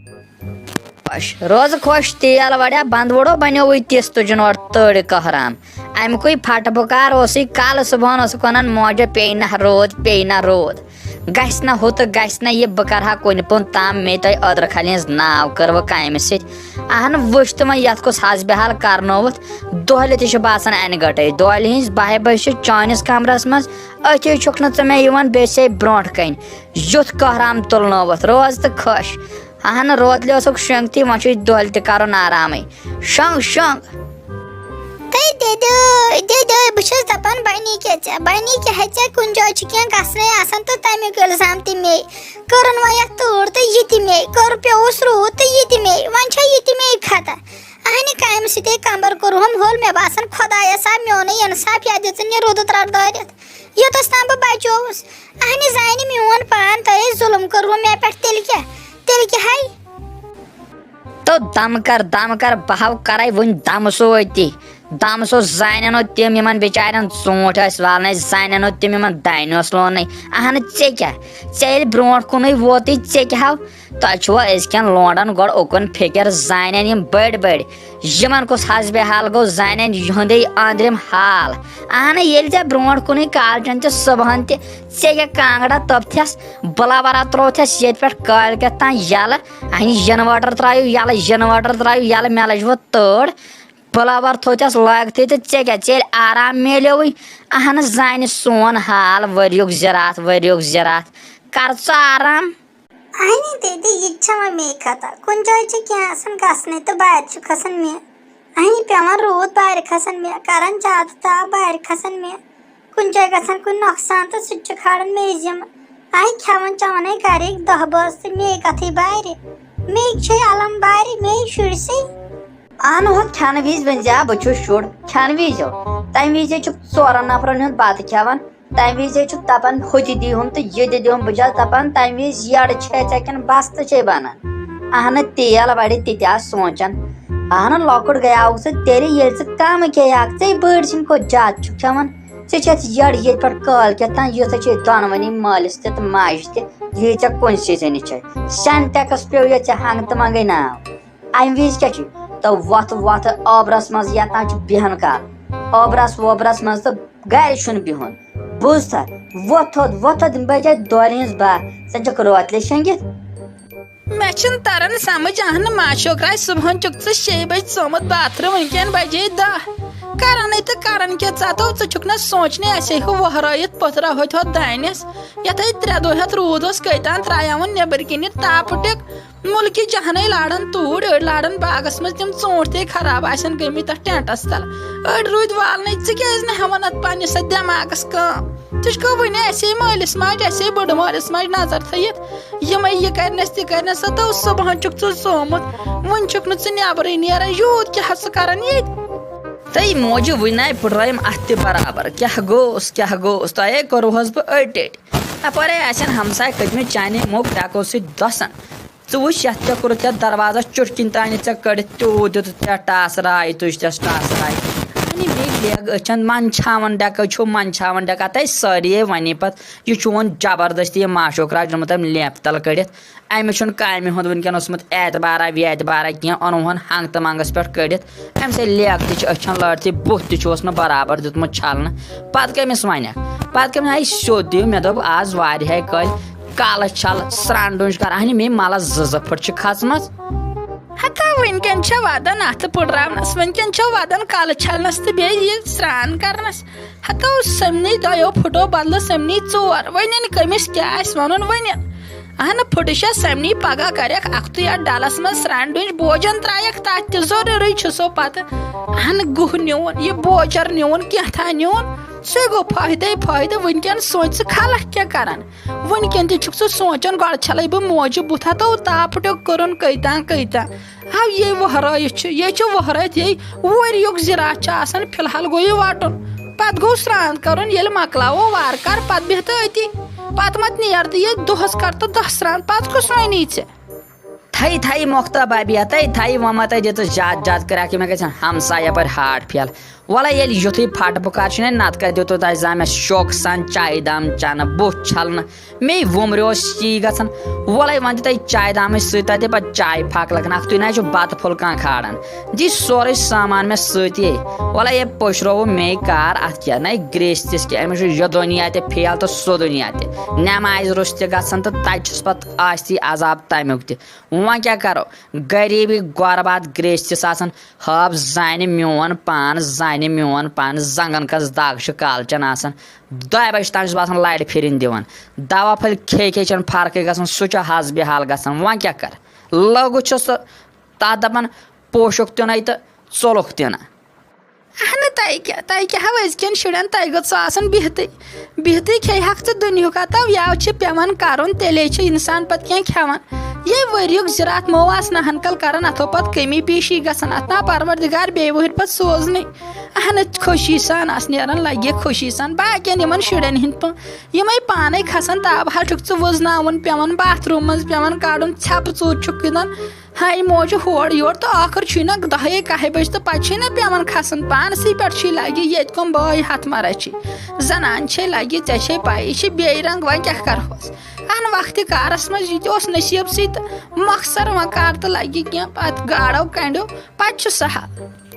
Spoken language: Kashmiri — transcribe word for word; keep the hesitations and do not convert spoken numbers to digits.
خۄش، روزٕ خۄش، تیل وڑیا بند وُڑو بنیووٕے تِژھ تُجن اورٕ تٔڑ کہرام۔ اَمہِ کُے پھٹہٕ بُکار اوسُے کالہٕ صُبحن اوسُکھ وَنان، "موجہ پیٚیہِ نہ روٗد، پیٚیہِ نہ روٗد، گژھِ نہ ہُہ تہٕ گژھِ نہ یہِ، بہٕ کرٕ ہا کُنہِ پُن تام، مےٚ تۄہہِ أدرٕ کھلہِ ہٕنٛز ناو کٔروٕ کامہِ سۭتۍ۔ اہن وٕچھ تِمن یتھ کُس حسبِ حال کرنووُتھ، دۄہلہِ تہِ چھُ باسان انہِ گٔٹے، دۄہلہِ ہٕنٛز بہہِ بجہِ چھِ چٲنِس کمرس منٛز، أتھی چھُکھ نہٕ ژٕ مےٚ یِوان، بیٚیہِ چھے برونٛٹھ کنہِ یُتھ کہرام تُلنووُتھ، روز تہٕ خۄش۔" اہن، روتلہِ اوسُکھ شۄنٛگتھٕے، وۄنۍ چھُ یہِ دۄہلہِ تہِ کرُن آرامٕے۔ شۄنٛگ، شۄنٛگ۔ تہٕ دِدو، دِدو، بہٕ چھَس دَپان، بَنی کیٛاہ ژےٚ؟ بَنی کیٛاہ ژےٚ؟ کُنہِ جایہِ چھُ کینٛہہ گژھنَے آسان تہٕ تَمیُک اِلزام تہِ مے۔ کٔرٕن وۄنۍ یَتھ تۭر تہٕ یہِ تہِ مے۔ کٔر پیوٚوُس روٗد تہٕ یہِ تہِ مے۔ وۄنۍ چھا یہِ تہِ مے خطا؟ اَہنہِ کامہِ سۭتے کمبر کوٚرہُم ہوٚل۔ مےٚ باسان، خۄدایا صاحب، میونُے اِنصاف، یا دِژٕن یہِ روٗدٕ ترٛٹھ دٲرِتھ۔ یوٚتَس تام بہٕ بچیووُس۔ اَہنہِ زانہِ میون پان تۄہے ظُلُم کوٚروٕ مےٚ پٮ۪ٹھ، تیٚلہِ کیٛاہ؟ تیٚلہِ کیٛاہ ہے؟ تو دم کر، دم کر، بہٕ ہاو کرے وُنہِ دم سۭتۍ تہِ۔ دم سُہ زانن نہٕ تِم یِمن بِچارٮ۪ن ژوٗنٛٹھۍ ٲسۍ والنَے، زانن نہٕ تِم یِمن دانہِ اوس لوننَے۔ اہن ژےٚ کیٛاہ؟ ژےٚ ییٚلہِ برونٛٹھ کُنُے ووتُے، ژےٚ کیٛاہ ہاو؟ تۄہہِ چھُوا أزکٮ۪ن لونڈن گۄڈٕ اُکُن فِکر، زانن یِم بٔڑۍ بٔڑۍ، یِمن کُس حسبِ حال گوٚو، زانن یِہُنٛدُے أنٛدرِم حال۔ اہن ییٚلہِ ژےٚ برونٛٹھ کُنُے کالچن تہِ صُبحن تہِ ژےٚ یہِ کانٛگڑا توٚپتھس، بٕلاورا ترووتھس ییٚتہِ پٮ۪ٹھ کٲلۍ کٮ۪تھ تام یَلہٕ، اہنہِ inverter ترٛایِو یَلہٕ، inverter ترٛایِو یَلہٕ، مےٚ لٔج وۄنۍ تٲر۔ بٕلاوَر تھوٚو تَس لٲگتھٕے تہٕ ژےٚ کیٛاہ، ژےٚ ییٚلہِ آرام میلیوٕے۔ اہن زانہِ سون حال ؤریُک زِراعت، ؤریُک زِراعت۔ کر ژٕ آرام۔ اہنہِ دِدی، یہِ تہِ چھےٚ وۄنۍ مے خطا۔ کُنہِ جایہِ چھِ کینٛہہ آسان گژھنَے تہٕ بارِ چھُ کھسان مےٚ۔ اہنہِ پٮ۪وان روٗد بارِ کھسان مےٚ، کران زیادٕ تاپھ بارِ کھسان مےٚ۔ کُنہِ جایہِ گژھان کُنہِ نۄقصان تہٕ سُہ تہِ چھُ کھالان مے ذِمہٕ۔ اہنہِ کھٮ۪وان چٮ۪وان ہے گرِکۍ دَہ بٲژ تہٕ مے کتھٕے بارِ۔ مے چھے علم بارِ، مے شُرۍ سے۔ اہن ہُہ کھٮ۪نہٕ وِزِ ؤنۍ زِ ہا بہٕ چھُس شُر، کھٮ۪نہٕ وِزِ ہو۔ تمہِ وِزِ چھُکھ ژورن نفرن ہُنٛد بتہٕ کھٮ۪وان، تمہِ وِزِ چھُکھ دپان ہُہ تہِ دِیہُم تہٕ یہِ تہِ دِیہُم۔ بہٕ چھس دپان تمہِ وِزِ یٔڑ چھے ژےٚ کِنہٕ بستہٕ چھے بنان؟ اہنہٕ تیل وڑِ تہِ تہِ آس سونٛچان۔ اہنہٕ لۄکُٹ گٔیاوُکھ ژٕ تیٚلہِ ییٚلہِ ژٕ کم کھیٚیاکھ، ژے بٔڑۍ سٕنٛدۍ کھۄتہٕ زیادٕ چھُکھ کھٮ۪وان۔ ژےٚ چھَتھ یٔڑ ییٚتہِ پٮ۪ٹھ کٲلۍ کٮ۪تھ تام، یِژھے چھے دۄنوٕنی مٲلِس تہِ تہٕ ماجہِ تہِ، یہِ ژےٚ کُنسٕے زٔنِس چھے۔ سینٹیکس پیوٚو ییٚتہِ ژےٚ ہنٛگہٕ تہٕ منٛگَے ناو۔ اَمہِ وِزِ کیٛاہ چھُے؟ تہٕ وۄتھ وۄتھ آبرس منٛز یَتھ تام چھُ بیٚہن کَرُن۔ آبرس ووبرس منٛز تہٕ گرِ چھُنہٕ بِہُن۔ بوٗزتھا؟ وۄتھ تھوٚد، وۄتھ تھوٚد، یِم بجے دورِ ہٕنٛز باہ۔ ژٕ چھَکھ روتلے شۄنٛگِتھ۔ مےٚ چھُنہٕ تران سمجھ، اہنہٕ ما چھوکھ راے، صبحن چھُکھ ژٕ شیٚیہِ بجہِ ژامُت باتھ روٗم، وٕنکٮ۪ن بجے دَہ۔ کران ہے تہٕ کران کیٛاہ؟ ژٕ ہتو، ژٕ چھُکھ نہ سونٛچنٕے، اَسہِ ہے ہُہ وۄہرٲیِتھ پٔتھرا ہوٚتہِ ہوٚتھ دانٮ۪س، یتھ ہے ترٛےٚ دۄہ ہٮ۪تھ روٗد اوس، کٔتان ترٛایاوُن نیٚبٕرۍ کِنہِ تاپہٕ ٹِک۔ مُلکہِ جہنے لاران توٗرۍ، أڑۍ لاران باغس منٛز، تِم ژوٗنٛٹھۍ تہِ خراب آسن گٔمٕتۍ تتھ ٹینٹس تل۔ أڑۍ روٗدۍ والنٕے، ژٕ کیٛازِ نہٕ ہٮ۪وان اتھ پننِس اتھ دٮ۪ماغس کٲم؟ ژٕ چھُکھ وُنہِ اَسے مٲلِس ماجہِ، اَسے بٔڑٕ مٲلِس ماجہِ نظر تھٲیِتھ، یِمے یہِ کرنس تہِ کرنس، ہتو صبحن چھُکھ ژٕ زومُت، وُنہِ چھُکھ نہٕ ژٕ نٮ۪برٕے نیران، یوٗت کیٛاہ ہا ژٕ کران ییٚتہِ؟ تہٕ موجہِ وُنہِ نَے پھُٹرٲیِم اَتھ تہِ برابر۔ کیٛاہ گوٚوس، کیٛاہ گوٚوس؟ تۄہے کوٚروہس بہٕ أڑۍ ٹٔٹۍ۔ اَپٲرے آسن ہمساے کھٔتمٕتۍ چانے موٚک ڈٮ۪کو سۭتۍ دَسان۔ ژٕ وٕچھ یَتھ کیٛاہ کوٚرُتھ یَتھ دروازس چُٹھ کِنۍ تانٮ۪تھ ژےٚ کٔڑِتھ، تیوٗت دیُتُتھ ژےٚ ٹاسراے، تُج ژےٚ ٹاسراے۔ یعنی بیٚیہِ لیگ أچھن، منٛدچھاوان ڈٮ۪کو چھُو، منٛدچھاوان ڈٮ۪کا تَے سٲری وَنی پَتہٕ، یہِ چھُ وۄنۍ جبردستی یہِ معشوق راج اوٚنمُت أمۍ لیمپہِ تَل کٔڑِتھ۔ أمِس چھُنہٕ کامہِ ہُنٛد وٕنکٮ۪ن اوسمُت اعتبارا وی اعتبارا کینٛہہ، اوٚنُن ہن ہنٛگ تہٕ منٛگس پٮ۪ٹھ کٔڑِتھ۔ أمۍ سٕے لیگ تہِ چھِ أچھن لٲر تہِ، بُتھ تہِ چھُ اوس نہٕ برابر دیُتمُت چھلنہٕ۔ پتہٕ کٔمِس ونکھ؟ پتہٕ کٔمِس آیہِ سیوٚد دِیِو، مےٚ دوٚپ، آز واریاہے کٲلۍ کالس چھل، سرٛان ڈوٗنۍ چھِ کران، ہنہِ مے ملس زٕ زٕ پھٕٹ چھِ کھژمٕژ۔ ہتا وٕنکٮ۪ن چھےٚ ودان اتھٕ پُڑراونس، وٕنکٮ۪ن چھےٚ ودان کالہٕ چھلنس تہٕ بیٚیہِ یہِ سرٛان کرنس۔ ہتو سمنی دۄیو پھُٹو بدلہٕ سمنی ژور۔ وۄنۍ کٔمِس کیٛاہ آسہِ ونُن ونہِ؟ اہنہٕ پھُٹہٕ چھےٚ سمنی، پگاہ کرٮ۪کھ اکھتُے اتھ ڈلس منٛز سرٛانہِ ڈوٗنۍ بوجن ترایکھ تتھ تہِ ضروٗری چھُ سو پتہٕ۔ اہنہٕ گُہہ نیوٗن، یہِ بوجر نیوٗن، کینٛہہ تھا نیوٗن، سُے گوٚو فٲیدے فٲیدٕ۔ وٕنکٮ۪ن سونٛچ ژٕ خلق کیٛاہ کرن؟ وٕنکٮ۪ن تہِ چھُکھ ژٕ سونٛچان، گۄڈٕ چھلے بہٕ موجہِ بُتھ، ہتو تاپھ پھُٹیو کوٚرُن کٔتاں کٔتاں۔ ہاو یے وۄہرٲیِتھ چھُ، یے چھُ وۄہرٲیِتھ، یے وُہریُک زِراعت چھُ آسان، فی الحال گوٚو یہِ وَٹُن۔ پتہٕ گوٚو سرٛان کَرُن، ییٚلہِ مۄکلاوو وارٕ کارٕ، پتہٕ بیٚہہ تہٕ أتی۔ پتہٕ مت نیر تہٕ ییٚتہِ دۄہَس کر تہٕ دَہ سرٛان، پتہٕ کُس وَنی ژےٚ؟ تھَے تھَے مۄختہ بابیہ، تھَے تھَے وۄنۍ مہ تَے دِتہٕ زیادٕ زیادٕ کَرِ، اَکھ یِم گژھن ہمساے یَپٲرۍ ہاٹ فیل۔ وَلَے ییٚلہِ یُتھُے پھَٹہٕ بُکار چھُ نہ، نَتہٕ کَتہِ دیُتوٕ تۄہہِ زانٛہہ مےٚ شوقہٕ سان چایہِ دام چَنہٕ، بُتھ چھَلنہٕ، مے وُمریو چھِ یی گژھان۔ وَلَے وۄنۍ تہِ تۄہہِ چایہِ دامٕچ سۭتۍ تَتہِ پَتہٕ چایہِ پھَکھ لَگان، اَکھتُے نہ حظ چھُ بَتہٕ پھوٚل کانٛہہ کھاران۔ دی سورُے سامان مےٚ سۭتی۔ وَلَے یے پٔشرووُ مے کار اَتھ کیٛاہ، نَے گرٛیستِس کیٛاہ، أمِس چھُ یہِ دُنیا تہِ فیل تہٕ سُہ دُنیا تہِ۔ نٮ۪مازِ روٚس تہِ گژھان تہٕ تَتہِ چھُس پَتہٕ آستی عذاب تَمیُک تہِ۔ وۄنۍ کیٛاہ کَرو؟ غریٖبی غۄربات گرٛیستِس آسان، ہاو زَنہِ میون پان، زَنہِ میون پان، زنٛگَن کَس دَگ چھِ کالچَن آسان۔ دۄیہِ بَجہِ تام چھُس بہٕ آسان لَرِ پھِرِنۍ دِوان۔ دَوا پھٔلۍ کھے کھے چھَنہٕ فرقٕے گژھان، سُہ چھُ حسبِ حال گژھان۔ وۄنۍ کیٛاہ کَرٕ؟ لوٚگُت چھُس تہٕ تَتھ دَپان پوشُک تہِ نَے تہٕ ژوٚلُکھ تہِ نہٕ۔ اہنہٕ، تۄہہِ کیٛاہ، تۄہہِ کیٛاہ ہا أزکٮ۪ن شُرٮ۪ن، تۄہہِ گوٚژھ آسُن بِہتٕے، بِہتٕے کھیٚیہِ ہاکھ ژٕ دُنیُک۔ ہتو یَو چھِ پٮ۪وان کَرُن، تیٚلے چھُ اِنسان پَتہٕ کینٛہہ کھٮ۪وان۔ یے ؤریُک زِراعت مو آس نہ ہن کل کران، اتھو پتہٕ کٔمی پیٖشی گژھان۔ اتھ نا پروردگار بیٚیہِ وُہٕرۍ پتہٕ سوزنٕے۔ اہن، خوشی سان آس نیران، لگہِ خوشی سان۔ باقین یِمن شُرٮ۪ن ہٕنٛدۍ پٲٹھۍ یِمے پانے کھسان تاب ہٹُک ژٕ وٕزناوُن پٮ۪وان، باتھ روٗم منٛز پٮ۪وان کڑُن، ژھٮ۪پہٕ ژوٗر چھُکھ گِنٛدان۔ ہاے موجہِ ہور یور تہٕ ٲخٕر چھُے نہ دَہے کَہہِ بجہِ تہٕ پتہٕ چھُے نہ پٮ۪وان کھسُن۔ پانسٕے پٮ۪ٹھ چھُے لگہِ ییٚتہِ کۄم بٲے ہتھ مرا چھِ۔ زنان چھے لگہِ، ژےٚ چھے پَے، یہِ چھِ بیٚیہِ رنٛگ، وۄنۍ کیٛاہ کرہوس؟ اہن، وقتِ کارس منٛز یہِ تہِ اوس نصیٖبسٕے تہٕ مۄخصر وۄنۍ کر تہٕ لگہِ کینٛہہ، پتہٕ گاڑو کنڈیو، پتہٕ چھُ سہل۔